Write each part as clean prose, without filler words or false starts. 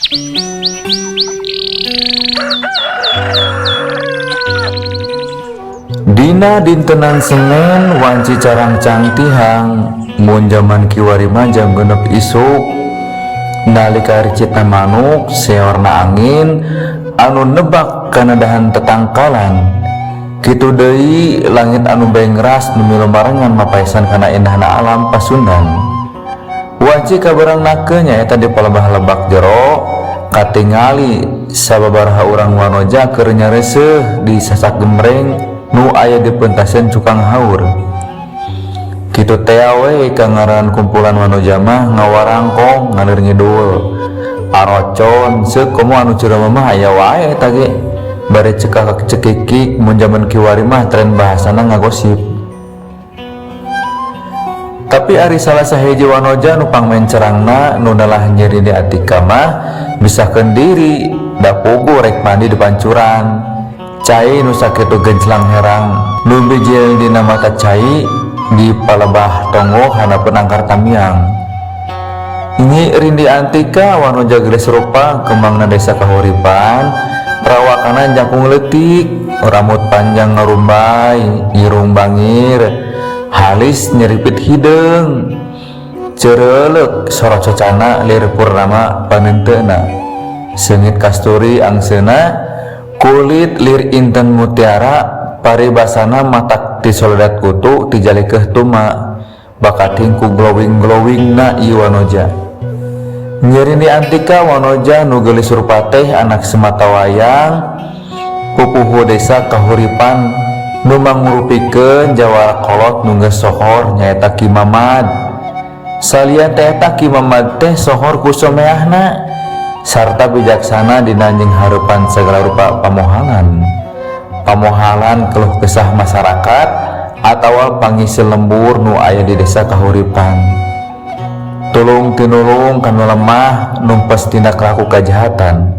Dina dintenan Senin wanci carangcang tihang mun jaman kiwari mah jam 6 isuk nalika ricitna manuk seorna angin anu nebak kana dahan tetangkalan kitu deui langit anu bengras nu milumarengan mapaesan kana indahna alam Pasundan. Wanci kaberang nake nyaeta di palebah lebak jero katingali sababaraha urang wanoja keur nyareuseuh di sasak gemreng nu aya di pentasan cukang haur. Kitu tea we kangaran kumpulan wanoja mah ngawarangkong ngalir ngidul. Arocon seuk komo anu ceureuh mah aya wae eta ge. Bari cekak cekikik mun jaman kiwari mah tren bahasana ngagosip. Tapi ari salah sahiji wanoja nu pangmencerangna nu nalah nyeri di Atika mah misahkeun diri da puguh rek mandi di pancuran. Cai nu sakitu genclang herang nu bijil dina mata cai di palebah tonggoh handapeun angkar tamiang. Nyi Rindi Antika wanoja gelis rupa kembangna desa Kahuripan, perawakana jangkung leutik, rambut panjang ngarumbay, irung bangir, halis nyeripit hideung, cerelek sora cocana lir purnama panenteuna, seungit kasturi angseuna, kulit lir inten mutiara, paribasana matak ti soledat kutu tijalikeuh tuma, bakating ku glowing-glowingna ieu wanoja. Nyi Rindi Antika wanoja nu geulis rupa teh anak semata wayang pupuhu desa Kahuripan nu mangrupikeun jawara kolot nu geus sohor nyaeta Ki Mamad. Salian teh eta Ki Mamad teh sohor ku someahna sarta bijaksana dina nyenghareupan sagala rupa pamohalan. Pamohalan keluh kesah masyarakat atawa pangisi lembur nu aya di desa Kahuripan. Tulung tinulung kanu lemah numpes tindak laku kajahatan.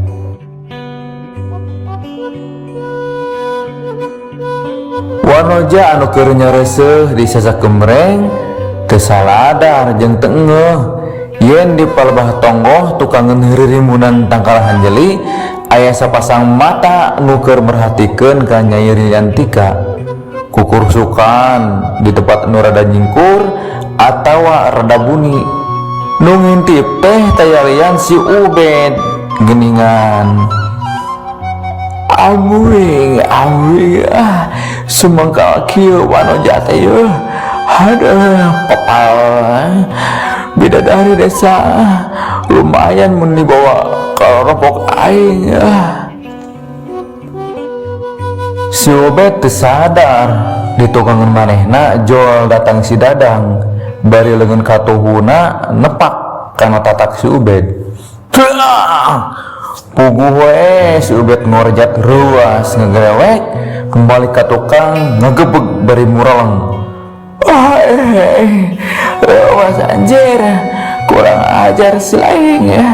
Wanoja anu keur nyareuseuh di sasak gemreng teu saladar jeung teu engeuh yen di palebah tonggoh tukangeun ririmunan tangkal hanjeli aya sapasang mata nu keur merhatikeun ka Nyai Rindi Antika. Kukursukan di tempat nu rada nyingkur atawa rada buni. Nu ngintip teh tayalian si Ubed geningan. Amuing, amuing, ah, sumangka kieu wanoja teh yeuh. Aduh, popal. Bidadari desa lumayan mun dibawa ka ropok aing. Ah. Si Ubed teu sadar di tukangan manehna jol datang si Dadang bari leungeun katuhuna nepak kana tatak si Ubed. Puguh we si Ubed ngorjat ruas ngegerewek kembali ka tukang ngegebeg bari mureleng. Oh, ruas anjir, kurang ajar si lain ya.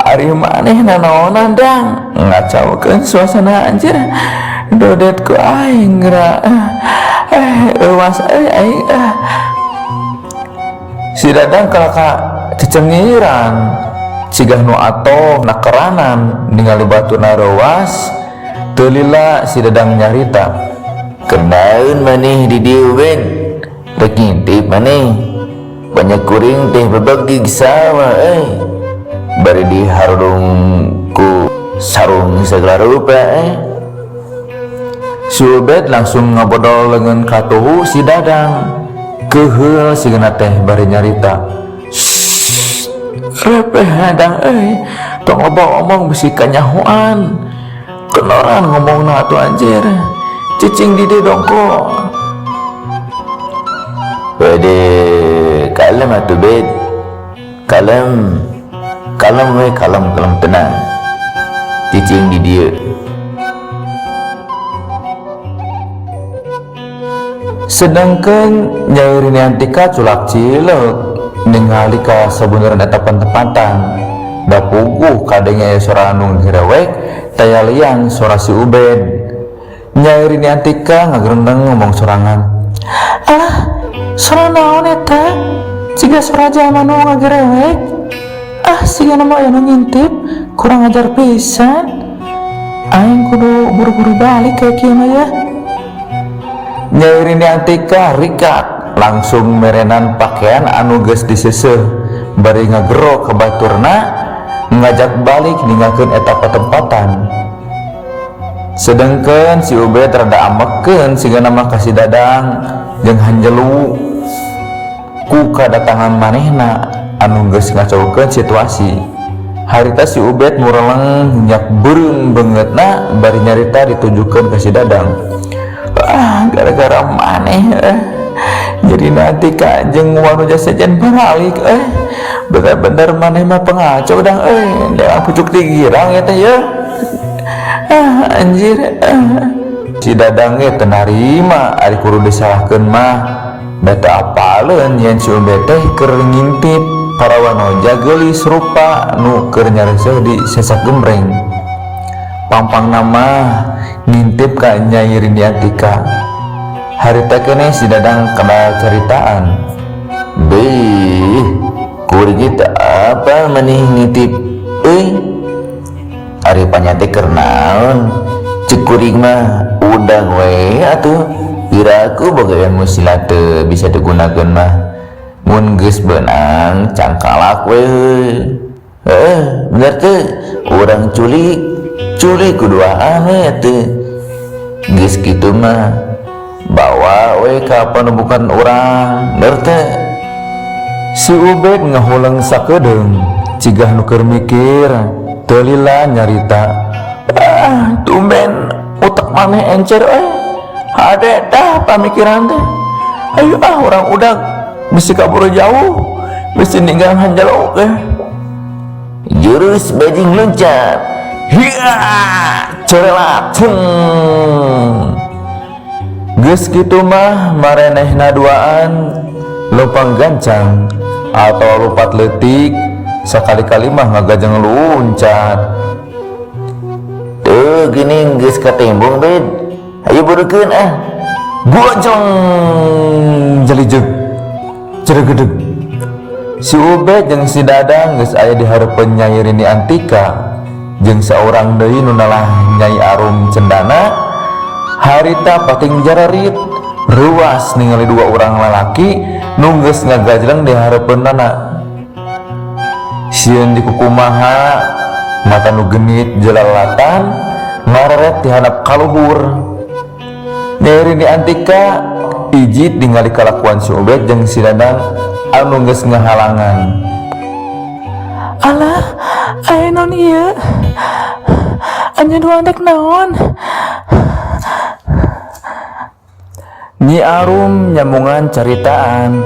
Ari maneh nanaonan dang ngacaukeun suasana anjir. Dodet ku aing geura. Ruas aing. Si Dadang kalaka cecengiran cigah nu atoh nakeranan ningali batuna reuas teu lila si Dadang nyarita. Kenaeun maneh di dieu Ben, rek ngintip maneh. Banyak kuring teh bebegig sawah euy. Bari diharudung ku sarung segala rupa euy. Si Ubed langsung ngabodol leungeun katuhu si Dadang. Keuheul sigana teh bari nyarita. Shhh, repeh Dadang euy, tong loba omong bisi kanyahoan. Kenoran ngomongna atuh anjir. Cicing di dieu dongko. Wede, kalem atuh Bed. Kalem. Kalem we, kalem, kalem tenang. Cicing di dieu. Sedangkan Nyai Rini Antika culak cilek ningali ka sabenerna eta pentempatan. Da puguh kadenge aya sora anu ngirewek tayalian sora si Ubed. Nyai Rini Antika ngagerendeng ngomong sorangan. Alah, sora naon eta? Siga sora jalma nu ngagerewek. Ah, siga nama aya nu ngintip. Kurang ajar pisan. Aing kudu buru-buru balik kayak kieu mah ya. Nyai Rini Antika rikak langsung merenan pakaian anu geus diseuseuh bari ngagero ka baturna ngajak balik ninggalkeun eta patempatan. Sedengkeun si Ubed rada amekeun sigana mah ka si Dadang jeung hanjelu ku kadatangan manehna anu geus ngacaukeun situasi. Harita si Ubed mureleng nyak beureum beungeutna bari nyarita ditujukeun ka si Dadang. Ah, gara-gara maneh jadi nanti ka jeung wanoja sejen baralik eh. Bener-bener maneh mah pengacau dang eh, jangan pucuk digirang ya teh ya. Ah, anjir. Ah. Si Dadang ge teu narima ari kudu disalahkeun mah. Da teu apaleun yen si Ubed teh keur ngintip para wanoja geulis rupa nu keur nyareuseuh di sesak gembreng. Pangpangna mah ngintip ka Nyai Rini Antika. Harita keneh si Dadang kada caritaan. Beuh, kuring teh apa maneh ngintip euy? Ari panya teh keur naon? Ceuk kuring mah udang we atuh. Piraku boga ilmu silat teu bisa digunakeun mah. Mun geus beunang cangkalak we. Heuh, bener teu? Urang culik, culik kuduaan we atuh. Geus kitu mah bawa we ka panubukan urang, bener teu? Si Ubed ngahuleng sakedeung, cigah nu keur mikir, teu lila nyarita. Ah, tumben utek maneh encer euy. Hade dah pamikiran teh. Ayo ah urang udag bisi kaburu jauh, bisi ninggal hanjalo oge. Jurus bajing loncat. Hiya, cerelat. Ceng. Geus kitu mah marenehna duaan leumpang gancang atau lupat leutik sakali-kali mah ngagajeng luncat. Tuh gini geus katembong bed. Ayo burukeun ah. Gojong jalijeg ceregedeg. Si Ubed jeung si Dadang geus aya di hareupeun Nyai Rini Antika jeung saurang deui nu nalah Nyai Arum Cendana. Harita pating jararit ruas ningali dua orang lalaki nu geus ngagajleng di hareupeunana. Sieun dikukumaha mata nu genit jelalatan ngareret di handap kaluhur. Nyai Rini Antika ijit ningali kalakuan si Ubed jeung si Dadang anu geus ngahalangan. Alah, aya naon ieu? Anjeun dua dek naon? Nyi Arum nyambungan caritaan.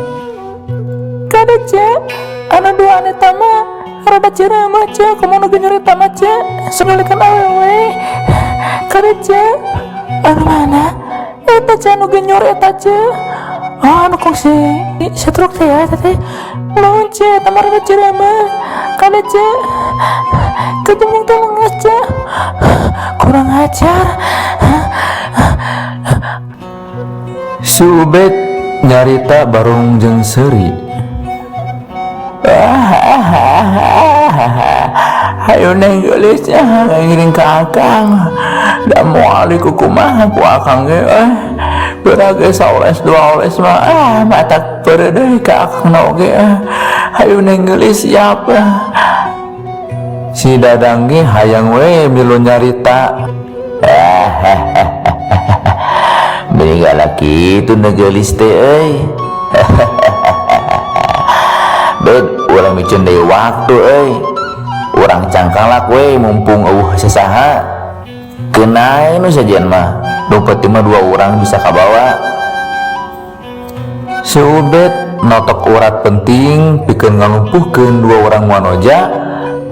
Kade ce, anu dua eta mah rada ceramah ce, komo nu geus nyurita mah ce, sangalikan awewe. Kade ce, anu mana? Eta ce anu genyur eta ce. Oh, anu kongsi setruk teh ya eta teh. Naon ce, eta mah rada ceramah. Kade ce, kejemung teh lengas ce. Kurang ajar. Si Ubed nyarita barung jeung seuri. Hayu neng geulis nya ngiring ka akang. Da moal dikukumaha ku akang ge euy. Beurang ge saoles dua oles mah ah matak peureuh deui ka akang na oge. Hayu neng geulis siap. Si Dadang ge hayang we milu nyarita. Beli galak kitu nu geulis teh euy. Bed, urang micen deui waktu euy. Urang cangkalak we mumpung eueuh sasaha. Keunai nu sajian mah, nu penting mah dua urang bisa kabawa. Si Ubed notok urat penting pikeun ngalumpuhkeun dua urang wanoja,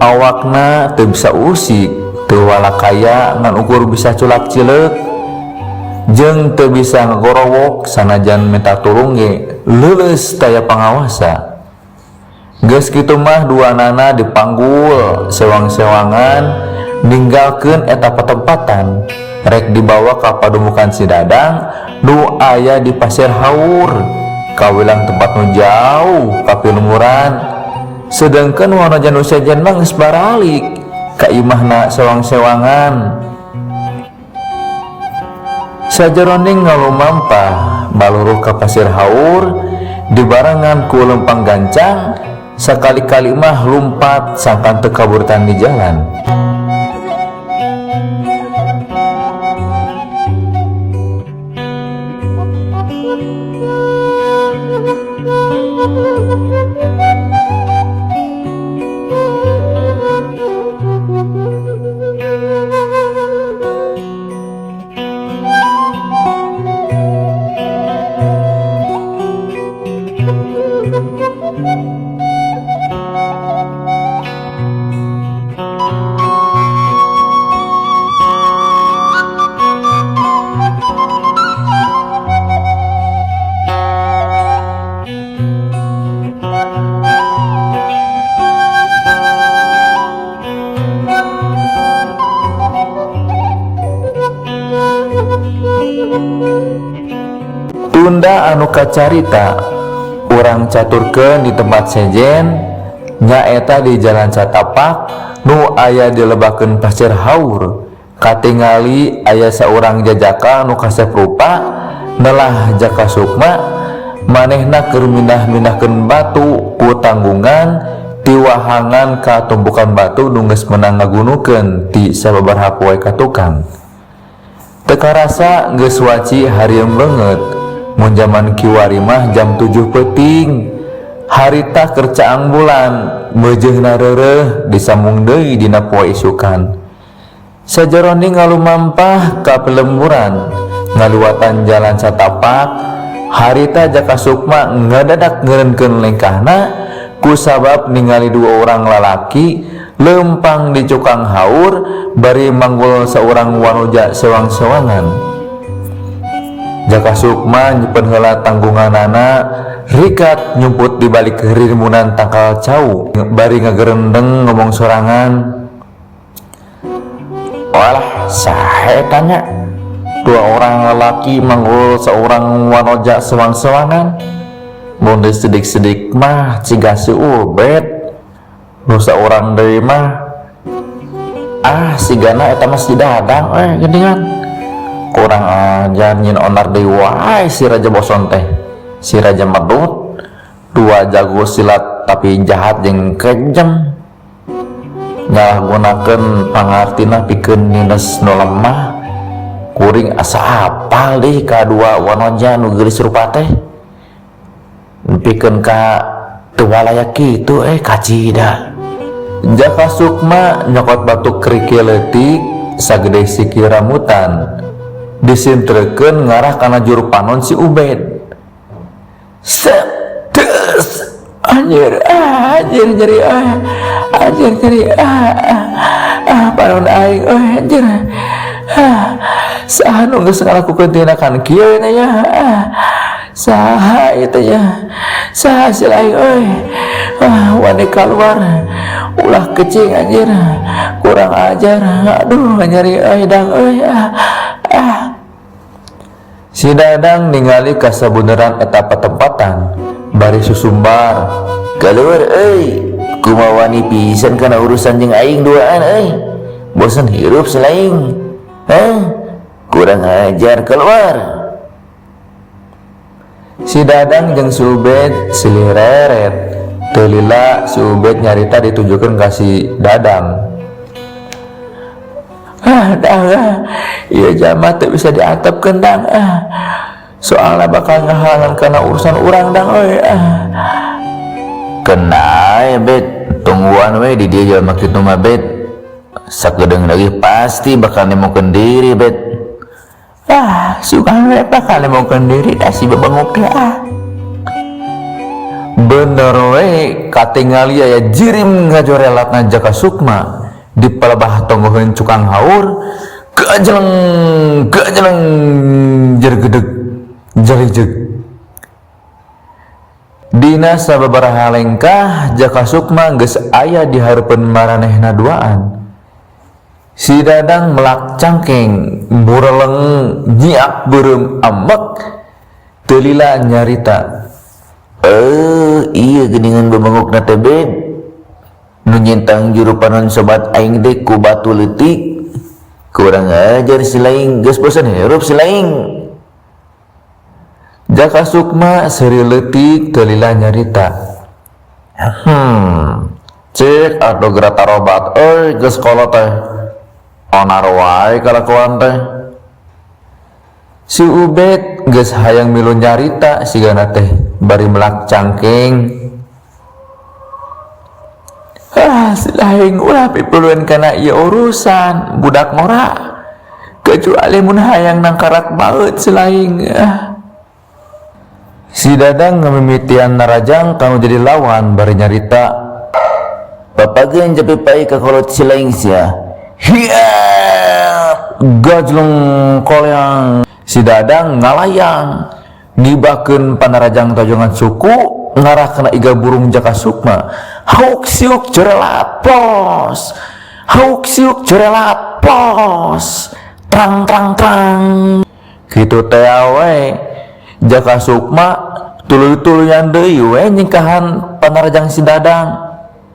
awakna teu bisa usik, teu walakaya ngan ukur bisa culak cileuk. Jeung teu bisa ngagorowok sanajan minta tulung ge leuleus taya pangawasa. Geus kitu mah duanana dipanggul sewang-sewangan ninggalkeun eta patempatan rek dibawa ka padumukan si Dadang nu aya di Pasir Haur kawilang tempat nu jauh ka pilumuran. Sedengkeun wanoja nu sejen mah geus baralik. ka imahna sewang-sewangan. Sajeroning ngalumampah baluruh ka pasir haur dibarengan ku lempang gancang sakali-kali mah lumpat sangkan teu kaburtan di jalan. Tunda anu kacarita urang caturkeun di tempat sejen nyaeta di jalan satapak nu aya dilebakeun pasir haur katingali aya saurang jajaka nu kasep rupa nelah Jaka Sukma manehna keur mindah-mindahkeun batu ku tanggungan ti wahangan ka tumpukan batu nu geus meunang ngagunukeun ti sababaraha poe ka tukang. Teu karasa geus waci harieum beungeut mun jaman kiwari mah jam 7 peuting harita keur caang bulan meujeuna reureuh disambung deui dina poe isukan. Sajeroning ngalumampah ka pelemburan ngaliwatan jalan satapak harita Jaka Sukma ngadadak ngeureunkeun lengkahna ku sabab ningali dua orang lalaki lempang di cukang haur bari manggul seorang wanoja sewang-sewangan. Jaka Sukma nyimpen heula tanggunganana rikat nyumput di balik rimunan tangkal cau bari ngagerendeng ngomong sorangan. Walah saha eta nya dua orang lelaki manggul seorang wanoja sewang-sewangan mun disedik-sedik mah ciga si Ubed nu saurang deui mah ah sigana eta mah si Dadang geuningan kurang ajar nyin onar deui wae si Raja Boson teh si Raja Medut dua jago silat tapi jahat jeung kejam nyalahgunakeun pangartina pikeun nines nu lemah kuring asa apal deui kadua wanoja nu geulis rupa teh pikeun ka teu walaya kitu kacida. Jaka Sukma nyokot batu kerikil leutik sagede siki rambutan disintrekeun ngarah kana juru panon si Ubed. Sep des anjir anjir nyeri anjir nyeri panon aing anjir saha nu geus ngalakukeun tindakan kieu nya ya saha ieu teh nya saha si aing euy wani kaluar ulah kecing anjir kurang ajar aduh nyeri euy dang euy Si Dadang ningali kasabuneran eta patempatan bari susumbar kaluar euy kumaha wani pisan kana urusan jeung aing duaan euy bosen hirup selain heh kurang ajar keluar. Si Dadang jeung si Ubed silih reret teu lila si Ubed nyarita ditujukeun ka si Dadang. Dang ieu jalma teu bisa diantepkeun dang soalna bakal ngahalangan kana urusan urang dang euy Kena Bet tungguan we di dieu jalma kitu mah Bet sakedeung lagi pasti bakal nemukeun diri Bet. Sugan we bakal nemukeun diri da si bebenguk teh Bener we katingali aya jirim ngajorelatna Jaka Sukma di palebah tonggoheun cukang haur gajeleng gajeleng jergedeg jalijeg. Dina sababaraha lengkah Jaka Sukma geus aya di hareupeun maranehna duaan. Si Dadang melak cangkeng bureleng nyiak beureum ambek teu lila nyarita. Iya geuningan bebengukna teh Bet Nu nyintang juru panon sobat aing teh ku batu leutik. Kurang ajar si laing, geus bosan hirup si laing. Jaka Sukma seuri leutik teu lila nyarita. Cik atuh geura tarobat euy geus kolot teh. Onar wae kalakuan teh. Si Ubed geus hayang milu nyarita sigana teh bari melak cangking. Ah, si laing ulah pipuluan kana ieu urusan budak ngora. Kecuali mun hayang nangkarak baeut si laing. Ah. Si Dadang ngamimitian narajang kanu jadi lawan bari nyarita. Papageun japi pai ka kolot si laing sia. Hiap! Gajleng koleang. Si Dadang ngalayang ngibakeun panarajang tojongan suku ngarah kana iga burung Jaka Sukma. Hauk siuk jerelat plos. Hauk siuk jerelat plos. Trang trang trang. Kitu teh we. Jaka Sukma tuluy-tuluyan deui we nyingkahan panarajang si Dadang.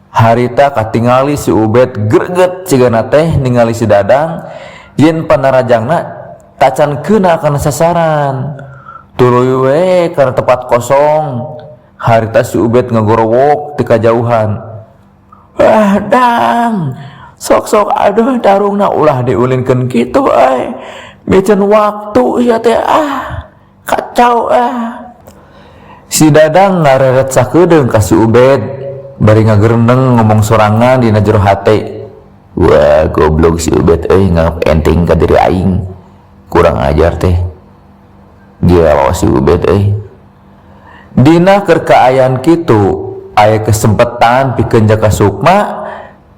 Harita katingali si Ubed greget cigana teh ningali si Dadang yen panarajangna tacan keuna kana sasaran. Tuluy we kana tempat kosong. Harita si Ubed ngagorowok ti kajauhan. Ah, Dang. Sok-sok aduh tarungna ulah diulinkeun kitu euy. Miceun waktu sia teh ah. Kacau ah. Si Dadang ngareret sakedeung ka si Ubed bari ngagereneng ngomong sorangan dina jero hate. Wah, goblok si Ubed euy nganggep enteng ka diri aing. Kurang ajar teh. Gelo si Ubed euy. Dina keur kaayaan kitu aya kesempetan pikeun Jaka Sukma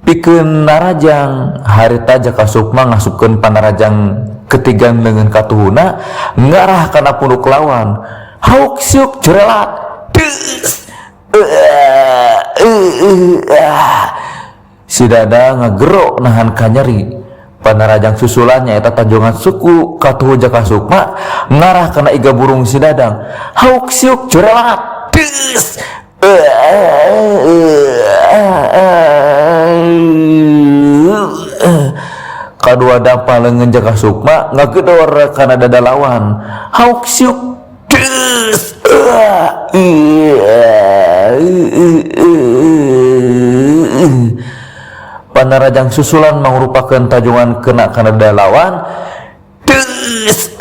pikeun narajang. Harita Jaka Sukma ngasupkeun panarajang ketiga leungeun katuhuna ngarah kana punduk lawan. Hauk siuk jerelat. Deus. Si Dadang ngagero nahan kanyeri. Panarajang susulan nyaeta tanjongan suku katuhu Jaka Sukma ngarah kana iga burung si Dadang. Hauk siuk jerelat. Deus. Kadua dampa leungeun Jaka Sukma ngagedor kana dada lawan. Hauk siuk. Deus. Panarajang susulan mangrupakeun tajungan kena kana dada lawan. Deus.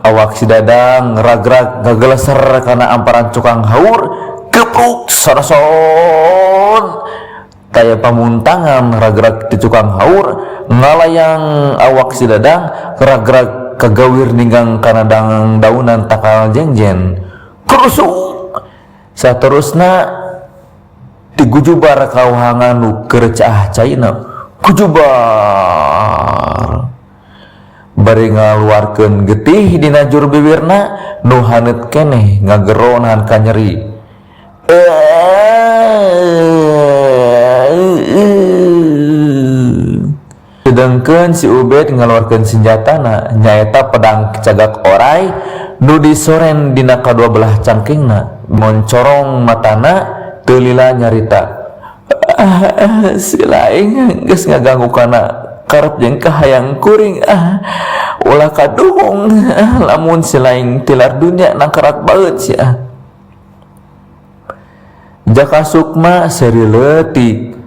Awak si Dadang ragrag ngageleser kana amparan cukang haur, gepruk sarason. Taya pamuntangan ragrag di cukang haur, ngalayang awak si Dadang ragrag kagawir ninggang kana daunan takal jengjen. Kerusuk. Saterusna digujubar kauhangan nu keur caah caina. Gujubar. Bari ngaluarkeun getih dina jur bibirna nu haneut keneh ngagero nahan kanyeri. Sedengkeun si Ubed ngaluarkeun senjatana nyaeta pedang cagak orai nu disoren dina kadua belah cangkingna, moncorong matana teu lila nyarita. Si laing geus ngaganggu kana karep jeung kahayang kuring, ulah kaduhung, lamun si laing tilar dunya nangkarat baeut sia. Jaka Sukma seuri leutik.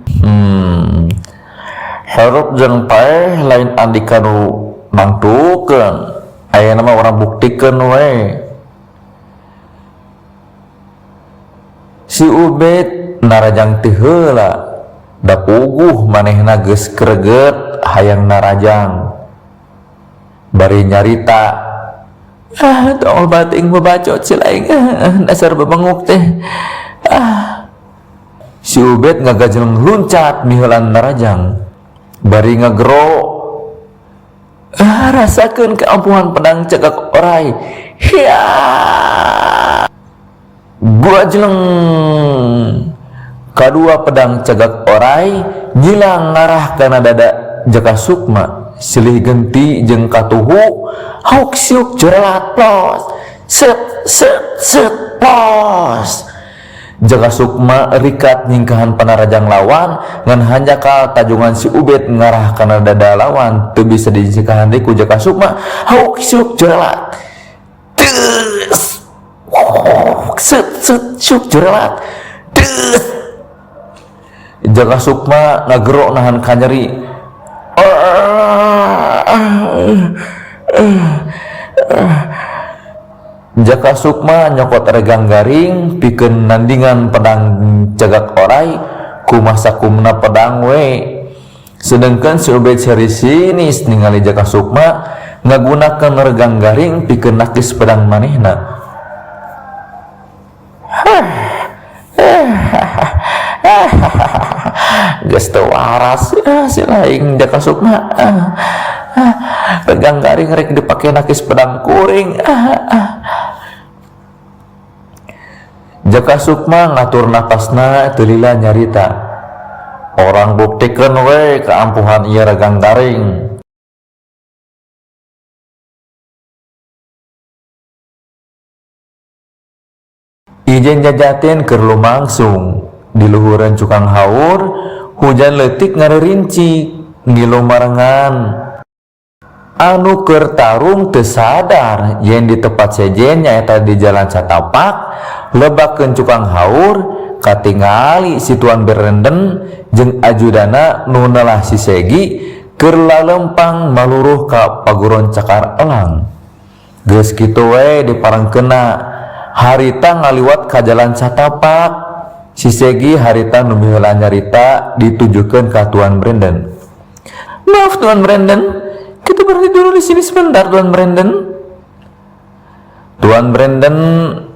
Hirup jeung paeh lain andika nu nangtukeun. Ayeuna mah urang buktikeun we. Si Ubed narajang ti heula, da puguh manehna geus kreget hayang narajang. Bari nyarita, tong bating babacot si laing, dasar babenguk teh. Si Ubed ngagajeleng luncat miheulan narajang. Bari ngagero, rasakeun keampuhan pedang cekak orai. Hiya! Guajeleng. Kadua pedang cegak orai nyilang ngarah kana dada Jaka Sukma. Silih genti jeung katuhu, hauk siuk jerelat plos. Set set set plos. Jaka Sukma rikat nyingkahan panarajang lawan ngan hanjakal tajungan si Ubed ngarah kana dada lawan teu bisa disingkahan deui ku Jaka Sukma. Hauk syuk jerelat. Des. Set set syuk jerelat. Des. Jaka Sukma ngagero nahan kanyeri. Jaka Sukma nyokot regang garing pikeun nandingan pedang cagak orai kumaha sakumna pedang we. Sedengkeun si Ubed seri sinis ningali Jaka Sukma ngagunakeun regang garing pikeun nakis pedang manehna. Geus teu waras si laing Jaka Sukma. Regang garing rek dipake nakis pedang kuring. Jaka Sukma ngatur napasna teu lila nyarita. Orang buktikeun we kaampuhan ieu regang garing. Ijen jajatin keur lumangsung di luhureun cukang haur, hujan leutik ngarerincik ngilu marengan. Anu keur tarung teu sadar yen di tempat sejen nyaeta di jalan satapak lebakeun cukang haur katingali si Tuan Berenden jeung ajudana nu nelah si Segi keur lalempang maluruh ka paguron cakar elang. Geus kitu we diparengkeunna harita ngaliwat ka jalan satapak. Si Segi harita nu miheula nyarita ditujukeun ka Tuan Brandon. Maaf Tuan Brandon, kita berhenti dulu di sini sebentar Tuan Brandon. Tuan Brandon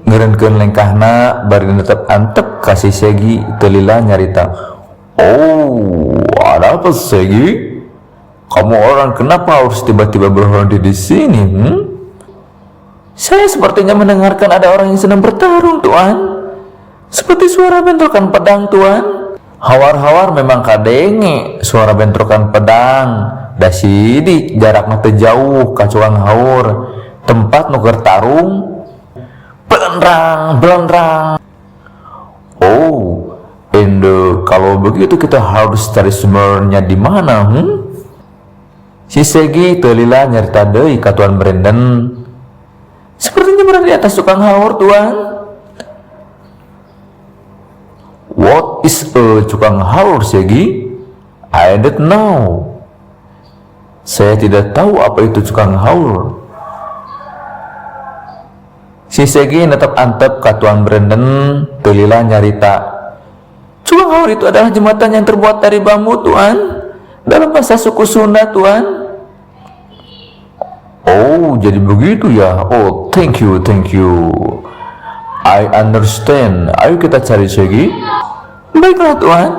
ngeureunkeun lengkahna bari netep antep ka si Segi teu lila nyarita. Oh, ada apa Segi? Kamu orang kenapa harus tiba-tiba berhenti di sini? Saya sepertinya mendengarkan ada orang yang sedang bertarung, Tuan. Seperti suara bentrokan pedang, Tuan. Hawar-hawar memang kadenge suara bentrokan pedang. Da sidik jarakna teu jauh ka cukang haur. Tempat nu keur tarung. Belendrang, belendrang. Oh, and kalau begitu kita harus cari sumbernya di mana? Si Segi teu lila nyarita deui ka Tuan Brandon. Sepertinya berada di atas tukang haur, Tuan. What is a cukang haur, Segi? I don't know. Saya tidak tahu apa itu cukang haur. Si Segi netep antep ka Tuan Brandon teu lila nyarita. Cukang haur itu adalah jembatan yang terbuat dari bambu, Tuan. Dalam bahasa suku Sunda, Tuan. Oh, jadi begitu ya. Oh, thank you, thank you. I understand. Ayo kita cari Segi. Baiklah, Tuan.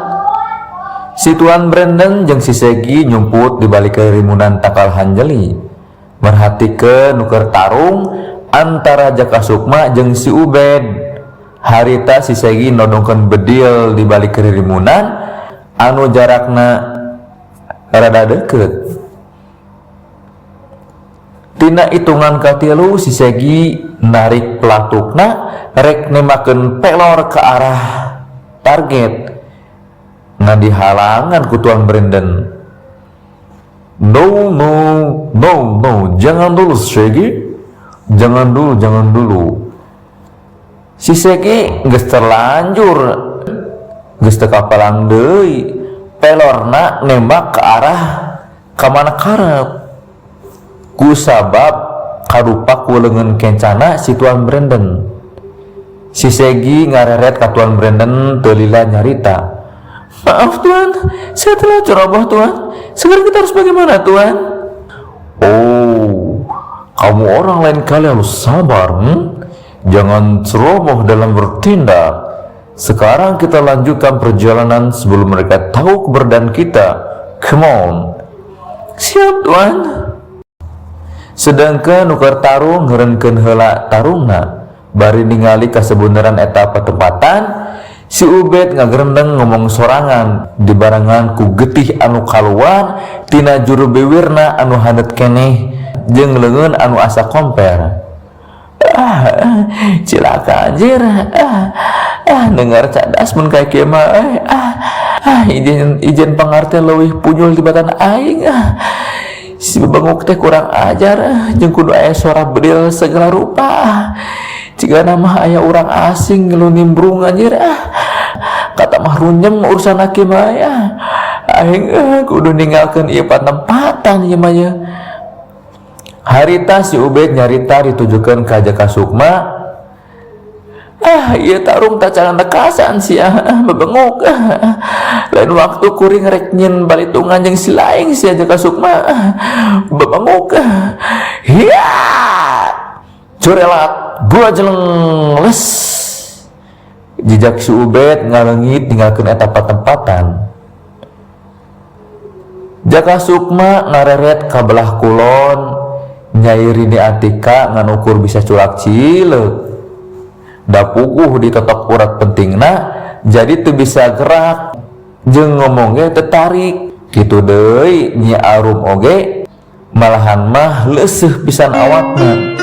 Si Tuan Brandon jeung si Segi nyumput di balik kerimunan takal hanjeli. Merhatikeun nu keur tarung antara Jaka Sukma jeung si Ubed. Harita si Segi nodongkeun bedil di balik kerimunan anu jarakna rada deukeut. Tina hitungan katilu si Segi narik pelatukna rek nembakeun pelor ke arah target. Ngan dihalangan ku Tuan Brandon. No, no, no, no, jangan dulu Segi. Jangan dulu, jangan dulu. Si Segi geus terlanjur, geus teu kapalang deui. Pelorna nembak ke arah ka mana karep. Ku sabab karupa ku leungeun kencana si Tuan Brandon. Si Segi ngareret ka Tuan Brandon teu lila nyarita. Maaf Tuan, saya telah ceroboh Tuan. Sekarang kita harus bagaimana Tuan? Oh, kamu orang lain kali harus sabar, Jangan ceroboh dalam bertindak. Sekarang kita lanjutkan perjalanan sebelum mereka tahu keberadaan kita. Come on. Siap Tuan. Sedangkan nu keur tarung ngeureunkeun heula tarungna, bari ningali kasebeneran eta patempatan, si Ubed ngagerendeng ngomong sorangan dibarengan ku getih anu kaluar tina juru biwirna anu haneut keneh jeung leungeun anu asa komper. Ah, cilaka anjir. Ah, Ah, dengar cadas mun kaya kieu mah eh. Ah, ah, ijen ijen pangarti leuwih punyul tibatan aing. Ah, si bebenguk teh kurang ajar. Ah, jeung kudu aya suara bedil segala rupa. Ah, jigana mah aya urang asing ngilu nimbrung anjir. Ah, kata mah runyem urusan kieu mah ya. Aing kudu ninggalkeun ieu patempatan ieu mah ye. Harita si Ubed nyarita ditujukeun ka Jaka Sukma. Ah, ieu tarung tacangan lekasan sia, ah, bebenguk. Ah, lain waktu kuring rek nyieun balitungan jeung si laing sia, Jaka Sukma. Ah, bebenguk. Ah. Hiya! Curelat jeleng les. Jejak si Ubed ngaleungit ninggalkeun eta patempatan. Jaka Sukma ngareret ka belah kulon. Nyai Rini Atika ngan ukur bisa culak cileuk. Da puguh ditotok urat pentingna, jadi teu bisa gerak jeung ngomong ge teu tarik. Kitu deui Nyi Arum oge, malahan mah leuseuh pisan awakna.